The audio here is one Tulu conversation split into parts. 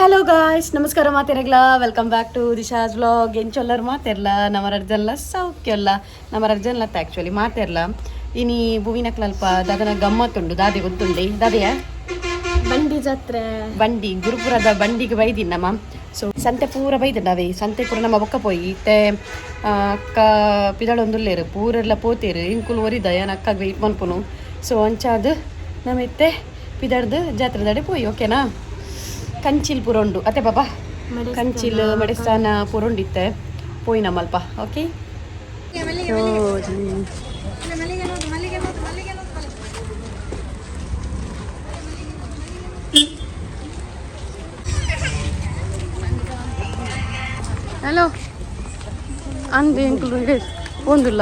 ಹಲೋ ಗಾಯ್ಸ್, ನಮಸ್ಕಾರ ಮಾತೆರಗ್ಲ. Welcome back to Disha's vlog. ಎಂಚೊಲ್ಲರ್ ಮಾತೆರ್ಲ? ನಮ್ಮ ಅರ್ಜನ್ಲ ಸೌಖ್ಯಲ್ಲ. ನಮ್ಮ ಅರ್ಜನ್ಲತ್ತ ಆ್ಯಕ್ಚುಲಿ ಮಾತೆರ್ಲ. ಇನಿ ಭುವಿನಕ್ಲಲ್ಪ ದಾದನ ಗಮ್ಮತ್ತುಂಡು. ದಾದೆ ಗೊತ್ತುಂಡೆ? ದಾದೆಯ? ಬಂಡಿ ಜಾತ್ರೆ. ಬಂಡಿ, ಗುರುಪುರದ ಬಂಡಿಗೆ ಬೈದಿನ ನಮ್ಮ. ಸೊ ಸಂತೆ ಪೂರ ಬೈದಂಡ. ಅವೇ ಸಂತೆ ಪೂರ ನಮ್ಮ ಬೊಕ್ಕ ಪೋಯಿ ಇತ್ತೆ. ಅಕ್ಕ ಪಿದಳೊಂದುಲ್ಲೇರು, ಪೂರೆಲ್ಲ ಪೋತೇರು. ಇಂಕುಲು ಒರಿದ, ಏನ್ ಅಕ್ಕಾಗ ವೆಯ್ಟ್ ಮನ್ಪುನು. ಸೊ ಅಂಚಾದ್ ನಮ್ಮ ಇತ್ತೆ ಪಿದಡ್ದು ಜಾತ್ರೆದಡೆ ಪೋಯಿ, ಓಕೆನಾ? ಕಂಚಿಲ್ ಪೂರ ಉಂಡು ಅತ್ತೆ ಬಾಬಾ? ಕಂಚಿಲ್ ಮಡೆಸ್ತಾನ ಪೂರ ಉಂಡಿತ್ತೆ. ಪೋಯಿ ನಮ್ಮಲ್ಪ, ಓಕೆ. ಸೊ ಹಲೋ ಅಂದು ಎಂಕುಲು ಇದೆ ಒಂದುಲ್ಲ.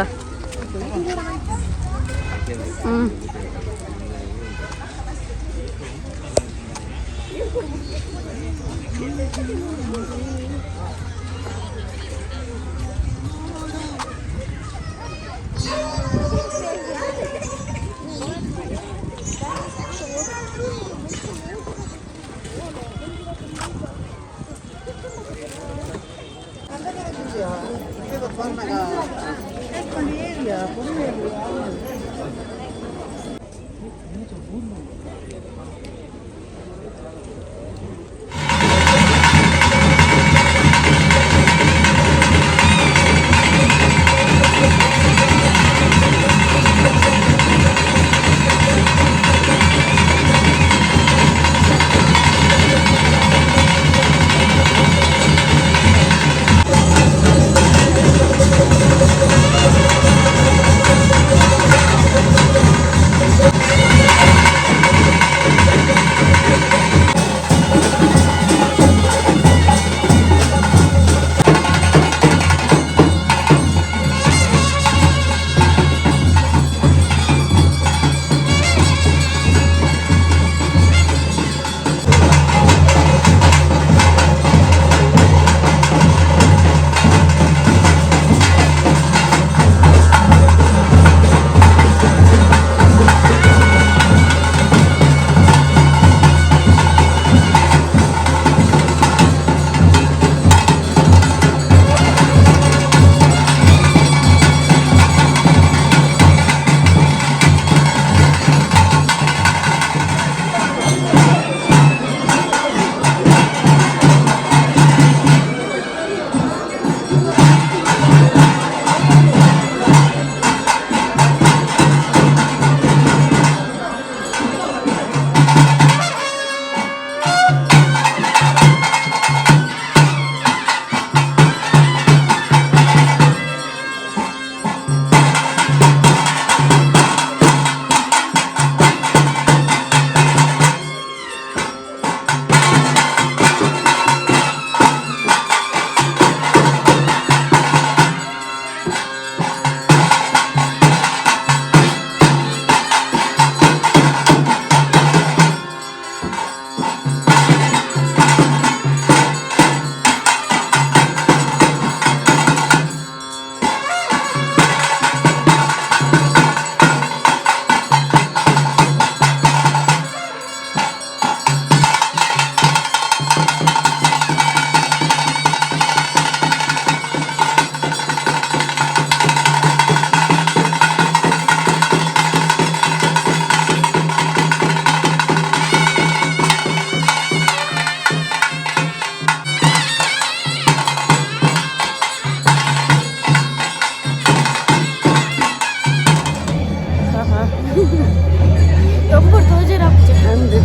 ದೊಂಬುಡು ತೋಜೆರಾಪುಜಿ. ಅಂದು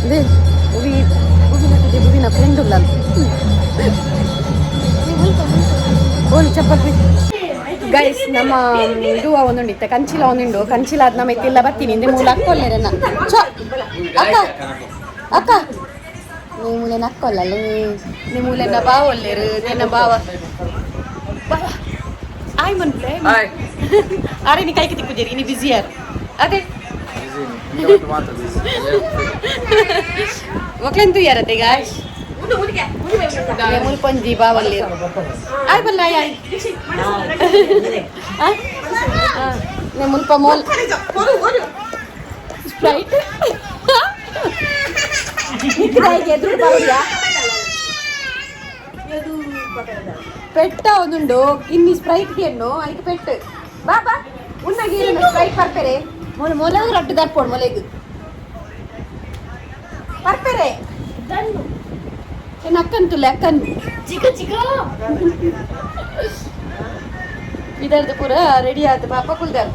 ಅದೇ ಉವಿ ಉವಿನ ಕಡೆ ಉವಿನ ಫ್ರೆಂಡ್ ಉಲ್ಲ. ಓಲ್ ಚಪ್ಪಲ್. ಗೈಸ್, ನಮ್ಮ ಇದು ಒಂದುಂಡಿತ್ತೆ, ಕಂಚಿಲ ಒಂದುಂಡು. ಕಂಚಿಲ ಅದ್ ನಮ್ಮ ಇತ್ತಿಲ್ಲ ಬತ್ತೀನಿ ಹಿಂದೆ. ಮೂಲ ಅಕ್ಕೊಲ್ಲೇರನ್ನ. ಚೋ ಅಕ್ಕ, ಅಕ್ಕ, ನೀವು ಮೂಲೆನ ಅಕ್ಕೊಲ್ಲಲ್ಲ? ನೀವು ಮೂಲೆನ ಬಾವ ಒಲ್ಲೇರು. ನಿನ್ನ ಬಾವ ಬಾವ ಆಯ್ ಮನ್ಪ್ಲೆ. ಹಾಯ್. ಅರೆ, ನೀ ಕೈಗೆ ತಿಕ್ಕುಜೇರಿ. ನೀ ಬಿಸಿ ಯಾರು ಅದೇ. ಮಾತ್ರ. ಒಕ್ಲೆಂತು ಯಾರತ್ತೆ ಗಾಯ್ಸ್? ಮುಲ್ಪೊಂಜಿ ಬಾವಲ್ಲಿ. ಆಯ್ ಬಲ್ಲ, ಆಯ್ ಆಯ್. ನೆ ಮುಲ್ಪ ಮೋಲ್ ಸ್ಪ್ರೈಟ್ ನಿಕ್ಕಿದಾಯಿಗೆ ಎದುರು ಬರೋದ್ಯಾ? ಪೆಟ್ಟ ಒಂದುಂಡು ಕಿನ್ನಿ ಸ್ಪ್ರೈಟ್ ಗೆನ್ನು ಐಕ್ ಪೆಟ್ಟು ಬಾಬಾ ಉನ್ನಗಿ ಸ್ಪ್ರೈಟ್ ಪರ್ಪೆರೆ ಮೊಲೆ ಮೊಲೆಗ್ ರಡ್ಡು ದರ್ಪೋಡು ಮೊಲೆಗ್ ಪರ್ಪೆರೆ ದಣ್ಣು ಏನು ಅಕ್ಕಂತುಲ್ಲ ಅಕ್ಕನ್ ಚಿಕ್ಕ ಚಿಕ್ಕ ಇದರ್ದು ಪೂರ ರೆಡಿ ಆಯ್ತು ಪಾಪ ಕುಲ್ದಾರ್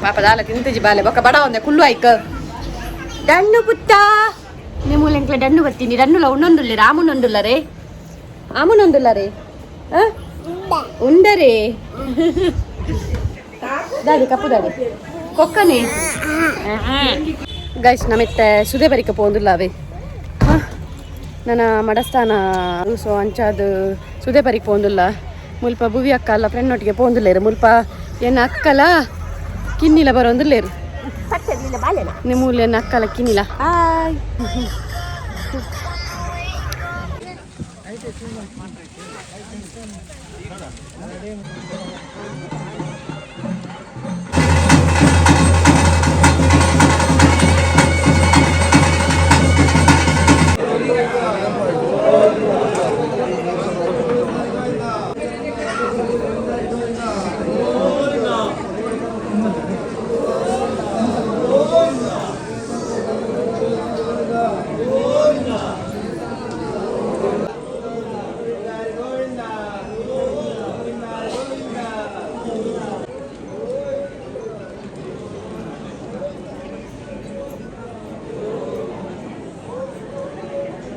ಪಾಪ ದಾಲ ತಿಂತಜಿ ಬಾಲೆ ಬೊಕ್ಕ ಬಡ ಒಂದೆ ಕುಲ್ಲು ಆಯ್ಕ ಡಣ್ಣು ಪುತ್ತ ನಿಮ್ಮ ಎಂಕ್ಲೆ ಡಣ್ಣು ಬರ್ತೀನಿ ಡಣ್ಣುಲ ಉಣ್ಣೊಂದುಲ್ಲೆ ರಾಮುನೊಂದುಲ್ಲ ರೇ ಆಮುನೊಂದುಲ್ಲ ರೇ ಆ? ಉಂಡರೇ ದಾಡಿ ಕಪ್ಪು ದಾಡಿ ಕೊಕ್ಕನೆ ಗೈಸ್ ನಮ್ಮೆತ್ತೆ ಸುದೆ ಬರಿಕ ಪೋಂದುಲ್ಲ ಅವೇ ನನ್ನ ಮಡಸ್ಥಾನ ಸೊ ಅಂಚಾದ ಸುದೆ ಬರಿಕ್ ಪೋಂದುಲ್ಲ ಮುಲ್ಪ ಭುವಿ ಅಕ್ಕ ಅಲ್ಲ ಫ್ರೆಂಡ್ ಒಟ್ಟಿಗೆ ಪೋಂದುಲ್ಲೇರು ಮುಲ್ಪ ಎನ್ನ ಅಕ್ಕಲ ಕಿನ್ನಿಲ ಬರೋಂದುಲ್ಲೇರು ನಿಮ್ಮೂಲ ಎನ್ನ ಅಕ್ಕಲ ಕಿನ್ನಿಲ ಹಾಯ್.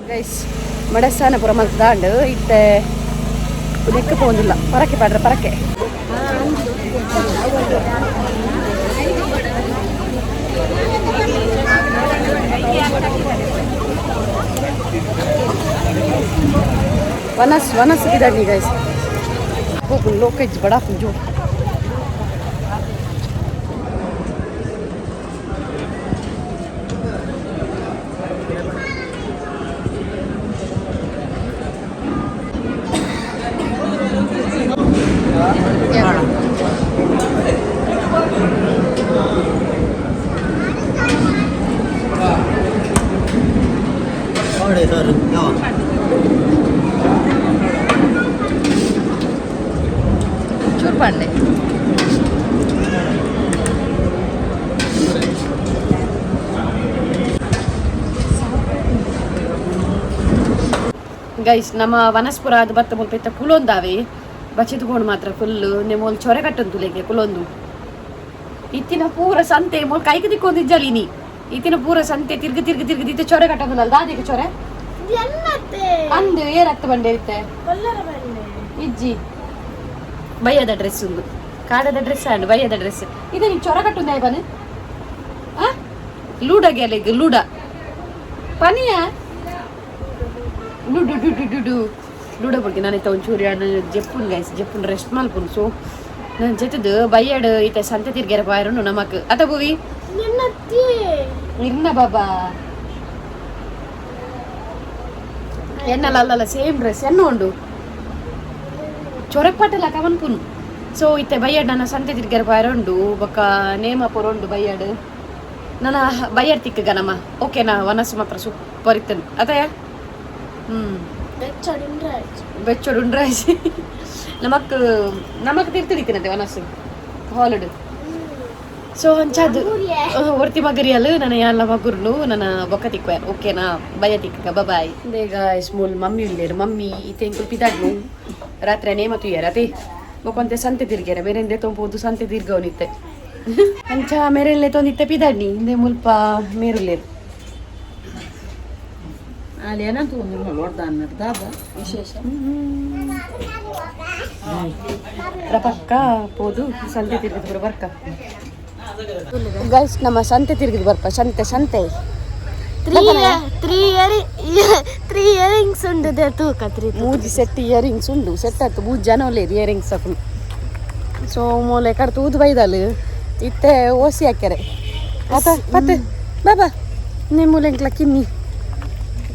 ಗೈಸ್, ಮಡಸ್ಥಾನ ಪುರ ಮಲ್ತದಾಂಡು ಇತ್ತೆ ನೆಕ್ಕ ಪೋಂದಿಲ್ಲ ಪರಕೆ ಪಾಡ್ರ ಪರಕೆ. ವನಸ್ ವನಸ್ ಬಿದಾಡ್ನಿ ಗೈಸ್. ಹೋಗು ಲೋಕೇಜ್ ಬಡ ಜೋ. ಚೂರು ಪಾಡ್ಲೆ. ಗೈಸ್, ನಮ್ಮ ವನಸ್ಪುರ ಅದು ಬತ್ತ ಮುಲ್ಪ ಇತ್ತ ಕುಲೊಂದಾವೆ ಬಚಿತ್ಕೊಂಡು ಮಾತ್ರ ಫುಲ್ ನಿಮ್ಮಲ್ಲಿ ಚೊರೆ ಕಟ್ಟಂತು ಕುಲೊಂದು. ಇತ್ತಿನ ಪೂರ ಸಂತೆ ಮೊಲ್ ಕೈಗೆ ದಿಕ್ಕೊಂದು ಇಜ್ಜಲಿನಿ. ಇತ್ತಿನ ಪೂರ ಸಂತೆ ತಿರ್ಗ ತಿರ್ಗ ತಿರ್ಗ ಇತ್ತೆ ಚೊರೆ ಕಟ್ಟಂದುಲ್ಲ ದಾದಿಗೆ ಚೊರೆ. ಎನ್ನತ್ತೆ. ಅಂದು ಏರತ್ತ ಬಂಡೆ ಇತ್ತೆ. ಕೊಲ್ಲರ ಬಂಡೆ. ಇಜ್ಜಿ, ಬಯ್ಯದ ಡ್ರೆಸ್ ಒಂದು ಕಾಡದ ಡ್ರೆಸ್ ಅಂಡ್ ಬಯ್ಯದ ಡ್ರೆಸ್ ಇದು. ನೀನು ಚೊರ ಕಟ್ಟುಂದ ಬನ್ ಲೂಡ ಗೆಲೆಗ್ ಲೂಡ ಪನಿಯ do do do do do ಲೂಡ ಬುಡ್ಗೆ. ನಾನು ಇತ್ತ ಒಂಚೂರು ಎರಡು ಜೆಪ್ಪುನ್ ಗೈಸ್, ಜೆಪ್ಪುನ್ ರೆಸ್ಟ್ ಮಲ್ಪುನ್. ಸೊ ನನ್ನ ಜೊತೆದು ಬಯ್ಯಡ್ ಈತ ಸಂತೆ ತಿರ್ಗ್ಯಾರ ಬಾಯರುಂಡು ನಮಕ್ ಅತ ಬುವಿ. ಎನ್ನತ್ತೆ. ಇನ್ನ ಬಾಬಾ ಎನ್ನಲ್ಲ ಅಲ್ಲಲ್ಲ ಸೇಮ್ ಡ್ರೆಸ್ ಎನ್ನ ಉಂಡು ಚೊರೆಪಾಟೆಲ್ಲ ಕವನ್ಪುನ್. ಸೊ ಇತ್ತೆ ಬಯ್ಯಡ್ ನನ್ನ ಸಂತೆ ತಿರ್ಗ್ಯಾರ ಬಾಯರುಂಡು ಬೊಕ್ಕ ನೇಮ ಪೊರೊಂಡು ಬಯ್ಯಡ್ ನನ್ನ ಬಯ್ಯಡ್ ತಿಕ್ಕಗ ನಮ್ಮ ಓಕೆನಾ? ವನಸ್ಸು ಮಾತ್ರ ಸೂಪರ್ ಇತ್ತನು ಅತಯ. ಹ್ಮ್. ಬೆಚ್ಚಡುಂಡ್ರಾಜ್. ಬೆಚ್ಚೊಡು ಉಂಡ್ರಾಜ್ ನಮಕ್ ನಮಕ್ ತಿರ್ತಿಡಿತಿನಂತೆ ವನಸ್ಸು ಹಾಲುಡು. ಸೊ ಅಂಚಾದು ಒರ್ತಿ ಮಗರಿಯಲು ನನ್ನ ಯಾಲ ಮಗುರ್ನು ನನ್ನ ಬೊಕ್ಕ ತಿಕ್ವ ಓಕೆನಾ? ಬಯ್ಯ ತಿಕ್ಕ ಬಾಯ್. ಈಗ ಸ್ಮೂಲ್ ಮಮ್ಮಿ ಉಲ್ಲೇರು. ಮಮ್ಮಿ ಇತ್ತೆ ಇಂಕುಲ್ ಪಿದಾಡ್ನು ರಾತ್ರಿ ನೇಮ ತುಯ್ಯಾರ ಅದೇ ಬೊಕೊಂತೆ ಸಂತೆ ತಿರ್ಗ್ಯಾರ ಬೇರೆಂದೆ ತೊಂಪೋದು ಸಂತೆ ತಿರ್ಗವನಿತ್ತೆ ಅಂಚ ಮೇರೆಲ್ಲೆ ತೊಂದಿತ್ತೆ ಪಿದಾಡ್ನಿ ಹಿಂದೆ ಮುಲ್ಪ ಮೇರುಲ್ಲೇರು. ವಿಶೇಷ. ಪಕ್ಕ ಪೋದು ಸಂತೆ ತಿರ್ಗಿದ್ ಬರ್ಕ ಗೈಸ್. ನಮ್ಮ ಸಂತೆ ತಿರ್ಗಿದ್ ಬರ್ಪ ಸಂತೆ ಸಂತೆ. ತ್ರೀ ಇಯರಿಂಗ್ಸ್ ಉಂಡು ತೂಕ ತ್ರೀ. ಮೂಜಿ ಸೆಟ್ ಇಯರಿಂಗ್ಸ್ ಉಂಡು. ಸೆಟ್ ಆಯ್ತು ಮೂಜಿ ಜನ ಉಲ್ಲೇರು ಇಯರಿಂಗ್ಸ್ ಅಪ್ಪು. ಸೊ ಮೂಲೆ ಕಡೆ ತೂದು ಬೈದಲ್ ಇತ್ತೆ ಓಸಿ ಹಾಕ್ಯಾರೆ ಆತ ಪತ್ತೆ ಬಾಬಾ ನಿಮ್ಮ ಎಂಕ್ಲ ಕಿನ್ನಿ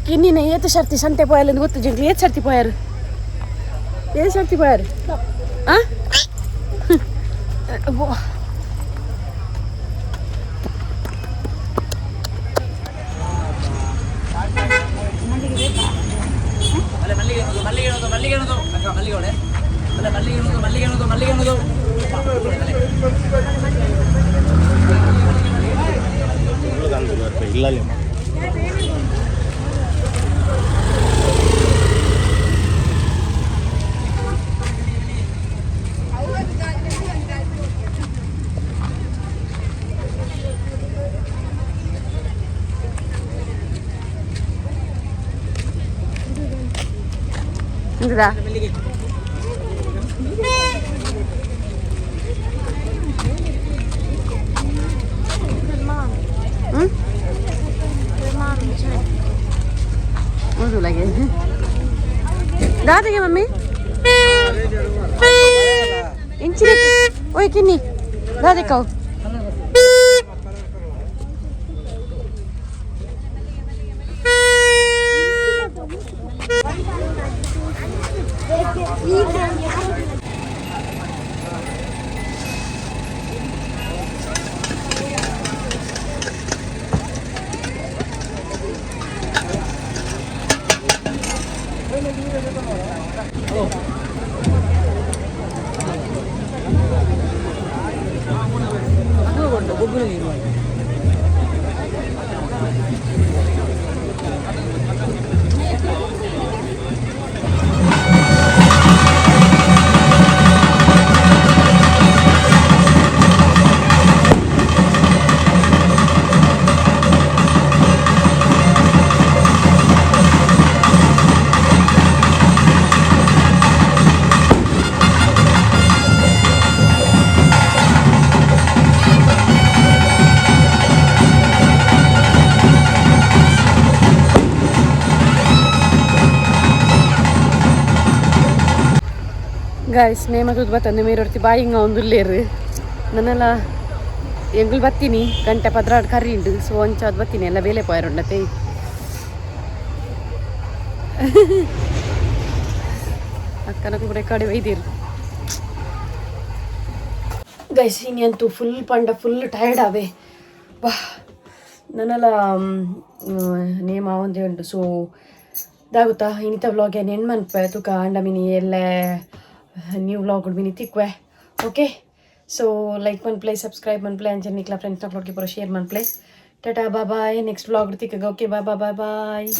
ಕಿನ್ನಿನ ಏತು ಸರ್ತಿ ಸಂತೆ ಪೋಯಲ್ ಅಂತ ಗೊತ್ತು ಜಿಂಕ್ಲಿ. ಏತ್ ಸರ್ತಿ ಪೋಯಾರು? ಏತ್ ಸರ್ತಿ ಪೋಯಾರು? ಆ ಇಂದಾ. ಹೌದು ಲಗೆ ದಾದಿಗೆ ಮಮ್ಮಿ ಇಂಚಿ ಓಯ್ ಕಿನ್ನಿ ದಾದೆ ಕೌ. ಗಾಯ್ಸ್, ನೇಮ ತೂದು ಬತ್ತಂದೆ ಮೇರೊರ್ತಿ ಬಾಯಿ ಹಿಂಗ ಒಂದುಲ್ಲೇರು. ನನ್ನೆಲ್ಲ ಎಂಗುಲ್ ಬತ್ತೀನಿ ಗಂಟೆ 12 ಕರಿ ಉಂಡು. ಸೊ ಅಂಚಾದ್ ಬತ್ತೀನಿ, ಎಲ್ಲ ಬೇಲೆ ಪೋಯರುಂಡತೆ. ಅಕ್ಕನ ಕೂಡ ಕಡೆ ಒಯ್ದಿರು. ಗೈಸ್, ಹಿಂಗೆ ಫುಲ್ ಪಂಡ ಫುಲ್ ಟಯರ್ಡ್ ಆವೆ ಬಾ. ನನ್ನೆಲ್ಲ ನೇಮ ಒಂದೇ ಉಂಟು. ಸೊ ದಾಗುತ್ತಾ ಇನ್ನಿತ ವ್ಲಾಗ್ ಏನು ಮನ್ಪೆ ತುಕ ಅಂಡ ಮಿನಿ ಎಲ್ಲ ನ್ಯೂ ವ್ಲಾಗ್ ಮಿನಿ ತಿಕ್ವೆ. ಓಕೆ, ಸೊ ಲೈಕ್ ಮನ್ಪ್ಲೆ, ಸಬ್ಸ್ಕ್ರೈಬ್ ಮನ್ಪ್ಲೆ, ಅಂಚೆ ನಿಕ್ಲ ಫ್ರೆಂಡ್ಸ್ ನಕ್ಲೊಟ್ಟಿಗೆ ಪೂರ ಶೇರ್ ಮನ್ಪ್ಲೆ. ಟಾಟಾ, ಬಾಯ್ ಬಾಯ್. ನೆಕ್ಸ್ಟ್ ವ್ಲಾಗ್ ತಿಕ್ಕ. Okay, bye bye bye boy.